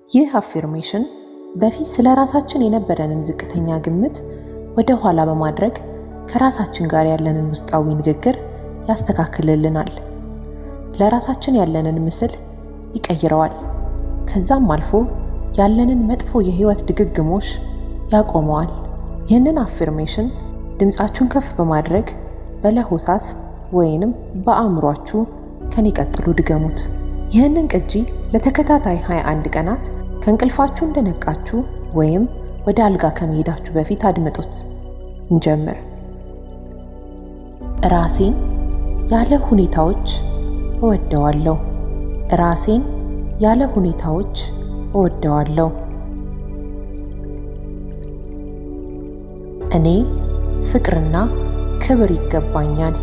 ይህ affirmation በፊት ስለ ራሳችን የነበረንን ዝቅተኛ ግምት ወደ ኋላ በማድረግ ከራሳችን ጋር ያለንን ውስጣዊ ንግግር ያስተካክልልናል። ለራሳችን ያለንን ምስል ይቀይረዋል። ከዛም አልፎ ያለንን መጥፎ የህይወት ድግግሞሽ ያቆመዋል። ይህንን affirmation ድምፃችሁን ከፍ በማድረግ በለሆሳስ ወይንም በአእምሯችሁ ከኔ ቀጥሎ ድገሙት። ይህንን ቅጂ ለተከታታይ 21 ቀናት ከእንቅልፋችሁ እንደነቃችሁ ወይም ወደ አልጋ ከመሄዳችሁ በፊት አድምጡት። እንጀምር። ራሴን ያለ ሁኔታዎች እወደዋለሁ። ራሴን ያለ ሁኔታዎች እወደዋለሁ። እኔ ፍቅርና ክብር ይገባኛል።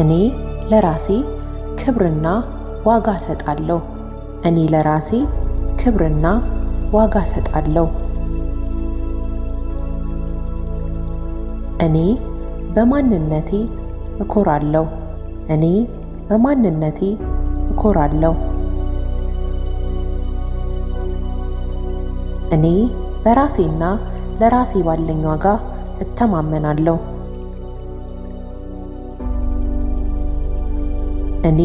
እኔ ለራሴ ክብርና ዋጋ እሰጣለሁ። እኔ ለራሴ ክብርና ዋጋ እሰጣለሁ። እኔ በማንነቴ እኮራለሁ። እኔ በማንነቴ እኮራለሁ። እኔ በራሴና ለራሴ ባለኝ ዋጋ እተማመናለሁ። እኔ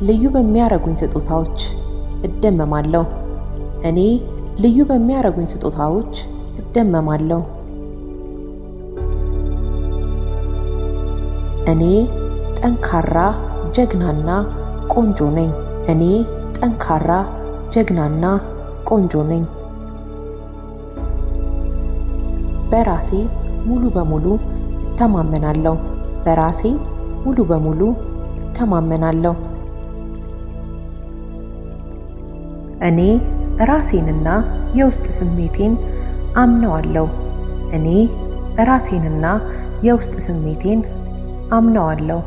ልዩ በሚያረጉኝ ስጦታዎች እደመማለሁ። እኔ ልዩ በሚያረጉኝ ስጦታዎች እደመማለሁ። እኔ ጠንካራ፣ ጀግናና ቆንጆ ነኝ። እኔ ጠንካራ፣ ጀግናና ቆንጆ ነኝ። በራሴ ሙሉ በሙሉ እተማመናለሁ። በራሴ ሙሉ በሙሉ እተማመናለሁ። እኔ ራሴንና የውስጥ ስሜቴን አምነዋለሁ። እኔ ራሴንና የውስጥ ስሜቴን አምነዋለሁ።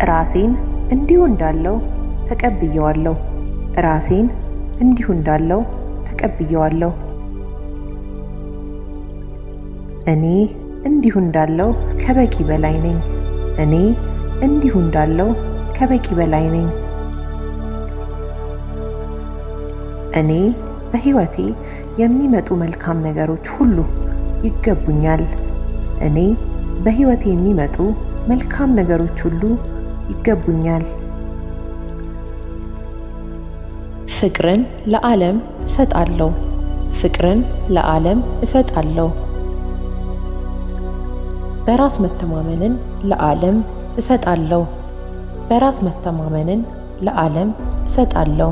ራሴን እንዲሁ እንዳለው ተቀብየዋለሁ። ራሴን እንዲሁ እንዳለው ተቀብየዋለሁ። እኔ እንዲሁ እንዳለው ከበቂ በላይ ነኝ። እኔ እንዲሁ እንዳለው ከበቂ በላይ ነኝ። እኔ በሕይወቴ የሚመጡ መልካም ነገሮች ሁሉ ይገቡኛል። እኔ በሕይወቴ የሚመጡ መልካም ነገሮች ሁሉ ይገቡኛል። ፍቅርን ለዓለም እሰጣለሁ። ፍቅርን ለዓለም እሰጣለሁ። በራስ መተማመንን ለዓለም እሰጣለሁ። በራስ መተማመንን ለዓለም እሰጣለሁ።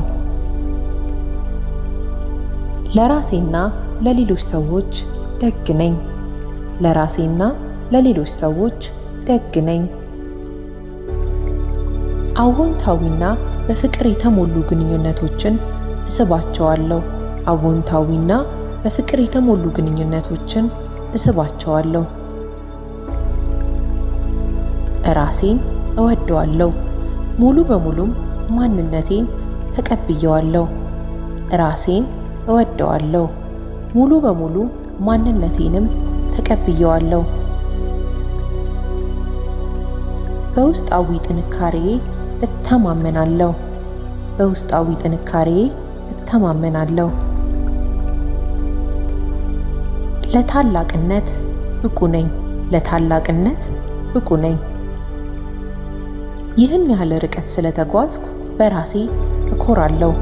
ለራሴና ለሌሎች ሰዎች ደግ ነኝ። ለራሴና ለሌሎች ሰዎች ደግ ነኝ። አዎንታዊና በፍቅር የተሞሉ ግንኙነቶችን እስባቸዋለሁ። አዎንታዊና በፍቅር የተሞሉ ግንኙነቶችን እስባቸዋለሁ። ራሴን እወደዋለሁ። ሙሉ በሙሉም ማንነቴን ተቀብየዋለሁ። ራሴን እወደዋለሁ። ሙሉ በሙሉ ማንነቴንም ተቀብየዋለሁ። በውስጣዊ ጥንካሬዬ እተማመናለሁ። በውስጣዊ ጥንካሬዬ እተማመናለሁ። ለታላቅነት ብቁ ነኝ። ለታላቅነት ብቁ ነኝ። ይህን ያህል ርቀት ስለተጓዝኩ በራሴ እኮራለሁ።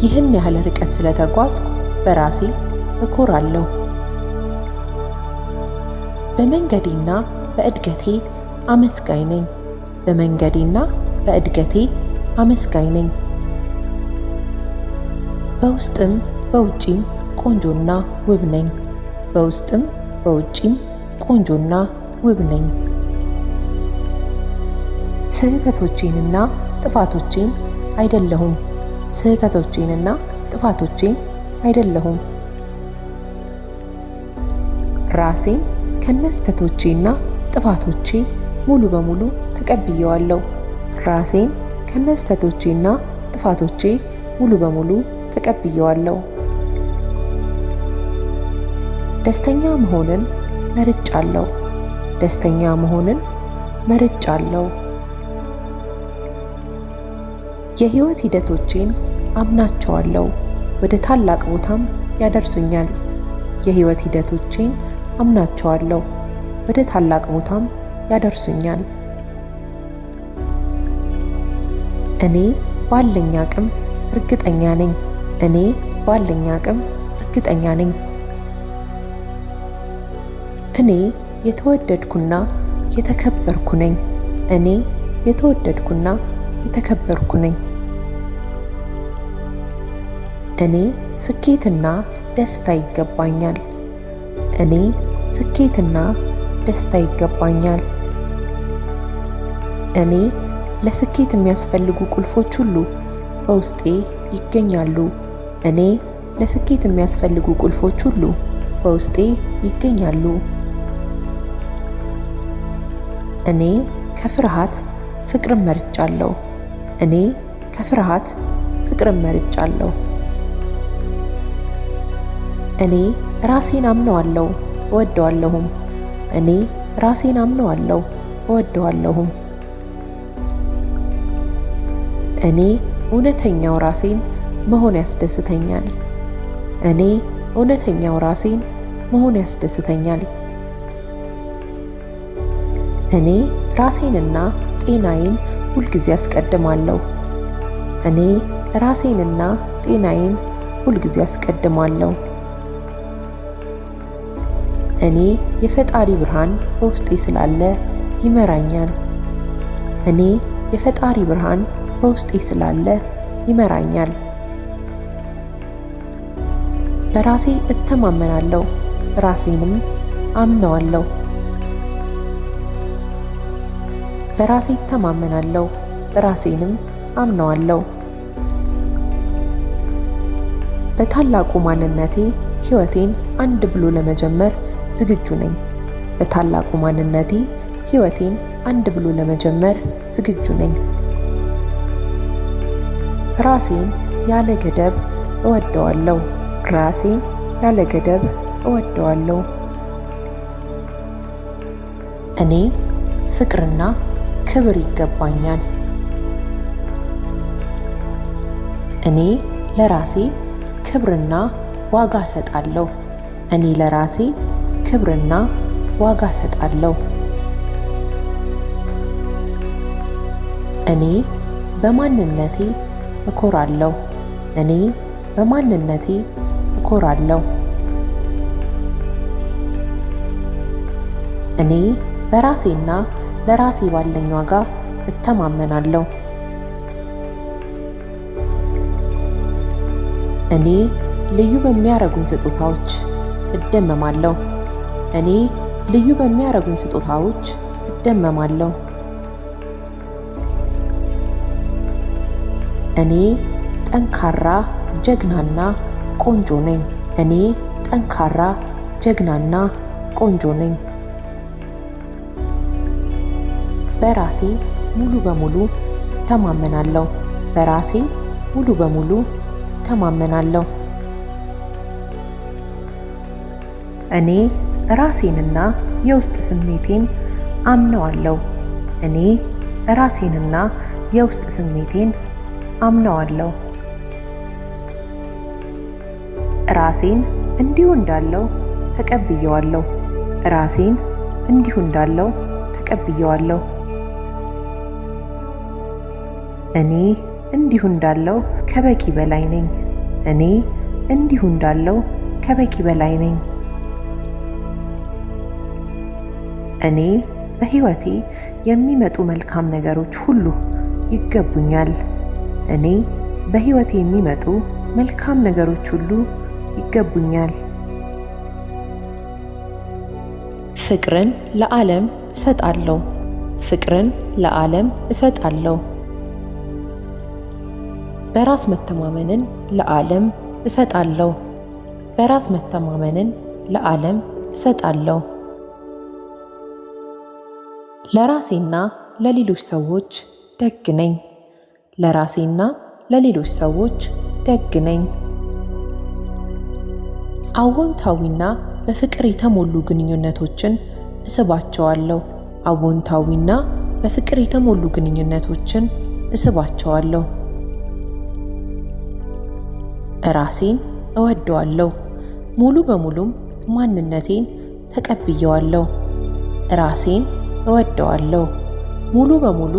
ይህን ያህል ርቀት ስለተጓዝኩ በራሴ እኮራለሁ። በመንገዴና በእድገቴ አመስጋኝ ነኝ። በመንገዴና በእድገቴ አመስጋኝ ነኝ። በውስጥም በውጪም ቆንጆና ውብ ነኝ። በውስጥም በውጪም ቆንጆና ውብ ነኝ። ስህተቶቼንና ጥፋቶቼን አይደለሁም። ስህተቶቼንና ጥፋቶቼን አይደለሁም። ራሴን ከነስህተቶቼና ጥፋቶቼ ሙሉ በሙሉ ተቀብየዋለሁ። ራሴን ከነስህተቶቼና ጥፋቶቼ ሙሉ በሙሉ ተቀብየዋለሁ። ደስተኛ መሆንን መርጫለሁ። ደስተኛ መሆንን መርጫለሁ። የህይወት ሂደቶቼን አምናቸዋለሁ፣ ወደ ታላቅ ቦታም ያደርሱኛል። የህይወት ሂደቶቼን አምናቸዋለሁ፣ ወደ ታላቅ ቦታም ያደርሱኛል። እኔ ባለኝ አቅም እርግጠኛ ነኝ። እኔ ባለኝ አቅም እርግጠኛ ነኝ። እኔ የተወደድኩና የተከበርኩ ነኝ። እኔ የተወደድኩና የተከበርኩ ነኝ። እኔ ስኬትና ደስታ ይገባኛል። እኔ ስኬትና ደስታ ይገባኛል። እኔ ለስኬት የሚያስፈልጉ ቁልፎች ሁሉ በውስጤ ይገኛሉ። እኔ ለስኬት የሚያስፈልጉ ቁልፎች ሁሉ በውስጤ ይገኛሉ። እኔ ከፍርሃት ፍቅርን መርጫለሁ። እኔ ከፍርሃት ፍቅርን መርጫለሁ። እኔ ራሴን አምነዋለሁ እወደዋለሁም። እኔ ራሴን አምነዋለሁ እወደዋለሁም። እኔ እውነተኛው ራሴን መሆን ያስደስተኛል። እኔ እውነተኛው ራሴን መሆን ያስደስተኛል። እኔ ራሴንና ጤናዬን ሁልጊዜ አስቀድማለሁ። እኔ ራሴንና ጤናዬን ሁልጊዜ አስቀድማለሁ። እኔ የፈጣሪ ብርሃን በውስጤ ስላለ ይመራኛል። እኔ የፈጣሪ ብርሃን በውስጤ ስላለ ይመራኛል። በራሴ እተማመናለሁ፣ ራሴንም አምነዋለሁ። በራሴ እተማመናለሁ፣ ራሴንም አምነዋለሁ። በታላቁ ማንነቴ ሕይወቴን አንድ ብሎ ለመጀመር ዝግጁ ነኝ። በታላቁ ማንነቴ ሕይወቴን አንድ ብሎ ለመጀመር ዝግጁ ነኝ። ራሴን ያለ ገደብ እወደዋለሁ። ራሴን ያለ ገደብ እወደዋለሁ። እኔ ፍቅርና ክብር ይገባኛል። እኔ ለራሴ ክብርና ዋጋ እሰጣለሁ። እኔ ለራሴ ክብርና ዋጋ እሰጣለሁ። እኔ በማንነቴ እኮራለሁ። እኔ በማንነቴ እኮራለሁ። እኔ በራሴና ለራሴ ባለኝ ዋጋ እተማመናለሁ። እኔ ልዩ በሚያረጉኝ ስጦታዎች እደመማለሁ። እኔ ልዩ በሚያረጉኝ ስጦታዎች እደመማለሁ። እኔ ጠንካራ ጀግናና ቆንጆ ነኝ። እኔ ጠንካራ ጀግናና ቆንጆ ነኝ። በራሴ ሙሉ በሙሉ እተማመናለሁ። በራሴ ሙሉ በሙሉ እተማመናለሁ። እኔ ራሴንና የውስጥ ስሜቴን አምነዋለሁ። እኔ ራሴንና የውስጥ ስሜቴን አምነዋለሁ። ራሴን እንዲሁ እንዳለው ተቀብየዋለሁ። ራሴን እንዲሁ እንዳለው ተቀብየዋለሁ። እኔ እንዲሁ እንዳለው ከበቂ በላይ ነኝ። እኔ እንዲሁ እንዳለው ከበቂ በላይ ነኝ። እኔ በሕይወቴ የሚመጡ መልካም ነገሮች ሁሉ ይገቡኛል። እኔ በሕይወቴ የሚመጡ መልካም ነገሮች ሁሉ ይገቡኛል። ፍቅርን ለዓለም እሰጣለሁ። ፍቅርን ለዓለም እሰጣለሁ። በራስ መተማመንን ለዓለም እሰጣለሁ። በራስ መተማመንን ለዓለም እሰጣለሁ። ለራሴና ለሌሎች ሰዎች ደግ ነኝ። ለራሴና ለሌሎች ሰዎች ደግ ነኝ። አዎንታዊና በፍቅር የተሞሉ ግንኙነቶችን እስባቸዋለሁ። አዎንታዊና በፍቅር የተሞሉ ግንኙነቶችን እስባቸዋለሁ። ራሴን እወደዋለሁ፣ ሙሉ በሙሉም ማንነቴን ተቀብየዋለሁ። ራሴን እወደዋለሁ፣ ሙሉ በሙሉ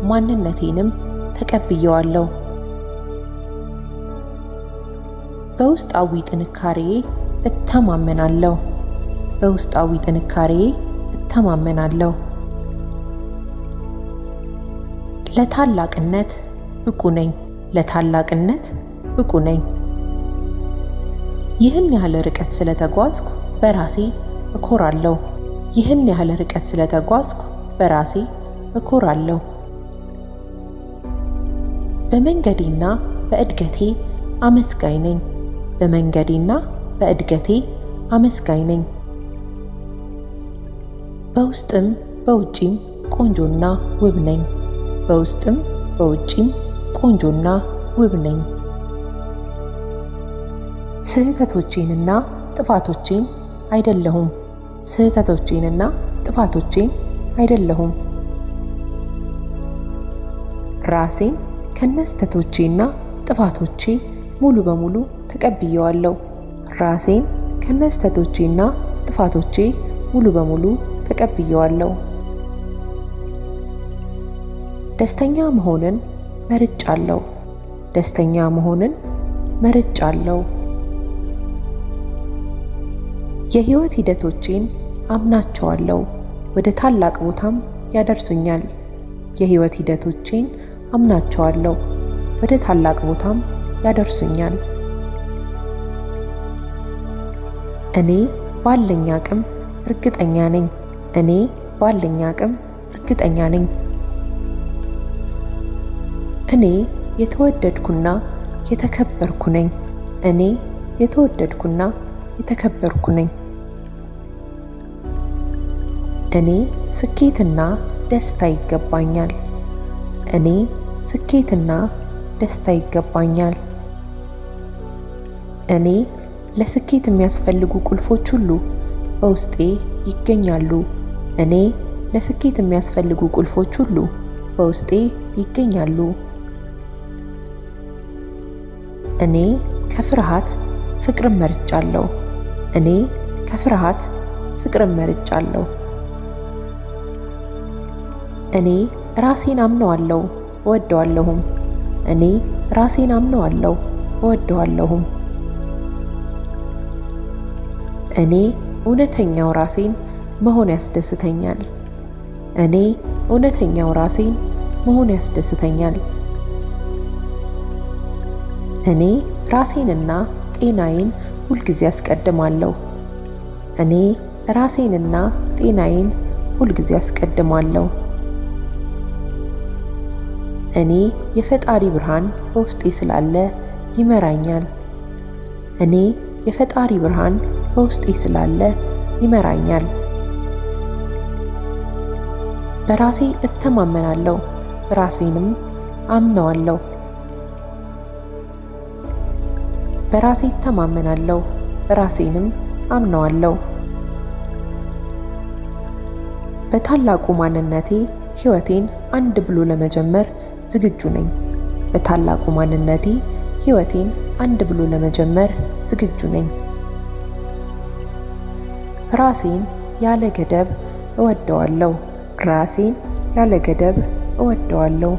ማንነቴንም ተቀብየዋለሁ። በውስጣዊ ጥንካሬዬ እተማመናለሁ። በውስጣዊ ጥንካሬዬ እተማመናለሁ። ለታላቅነት ብቁ ነኝ። ለታላቅነት ብቁ ነኝ። ይህን ያህል ርቀት ስለተጓዝኩ በራሴ እኮራለሁ። ይህን ያህል ርቀት ስለተጓዝኩ በራሴ እኮራለሁ። በመንገዴና በእድገቴ አመስጋኝ ነኝ። በመንገዴና በእድገቴ አመስጋኝ ነኝ። በውስጥም በውጪም ቆንጆና ውብ ነኝ። በውስጥም በውጪም ቆንጆና ውብ ነኝ። ስህተቶቼንና ጥፋቶቼን አይደለሁም። ስህተቶቼንና ጥፋቶቼን አይደለሁም። ራሴን ከነስህተቶቼና ጥፋቶቼ ሙሉ በሙሉ ተቀብየዋለሁ። ራሴን ከነስህተቶቼና ጥፋቶቼ ሙሉ በሙሉ ተቀብየዋለሁ። ደስተኛ መሆንን መርጫለሁ። ደስተኛ መሆንን መርጫለሁ። የህይወት ሂደቶቼን አምናቸዋለሁ፣ ወደ ታላቅ ቦታም ያደርሱኛል። የህይወት ሂደቶቼን አምናቸዋለሁ፣ ወደ ታላቅ ቦታም ያደርሱኛል። እኔ ባለኝ አቅም እርግጠኛ ነኝ። እኔ ባለኝ አቅም እርግጠኛ ነኝ። እኔ የተወደድኩና የተከበርኩ ነኝ። እኔ የተወደድኩና የተከበርኩ ነኝ። እኔ ስኬትና ደስታ ይገባኛል። እኔ ስኬትና ደስታ ይገባኛል። እኔ ለስኬት የሚያስፈልጉ ቁልፎች ሁሉ በውስጤ ይገኛሉ። እኔ ለስኬት የሚያስፈልጉ ቁልፎች ሁሉ በውስጤ ይገኛሉ። እኔ ከፍርሃት ፍቅርን መርጫለሁ። እኔ ከፍርሃት ፍቅርን መርጫለሁ። እኔ ራሴን አምነዋለሁ እወደዋለሁም። እኔ ራሴን አምነዋለሁ እወደዋለሁም። እኔ እውነተኛው ራሴን መሆን ያስደስተኛል። እኔ እውነተኛው ራሴን መሆን ያስደስተኛል። እኔ ራሴንና ጤናዬን ሁልጊዜ አስቀድማለሁ። እኔ ራሴንና ጤናዬን ሁልጊዜ አስቀድማለሁ። እኔ የፈጣሪ ብርሃን በውስጤ ስላለ ይመራኛል። እኔ የፈጣሪ ብርሃን በውስጤ ስላለ ይመራኛል። በራሴ እተማመናለሁ፣ ራሴንም አምነዋለሁ። በራሴ እተማመናለሁ፣ ራሴንም አምነዋለሁ። በታላቁ ማንነቴ ሕይወቴን አንድ ብሎ ለመጀመር ዝግጁ ነኝ። በታላቁ ማንነቴ ሕይወቴን አንድ ብሎ ለመጀመር ዝግጁ ነኝ። ራሴን ያለ ገደብ እወደዋለሁ። ራሴን ያለ ገደብ እወደዋለሁ።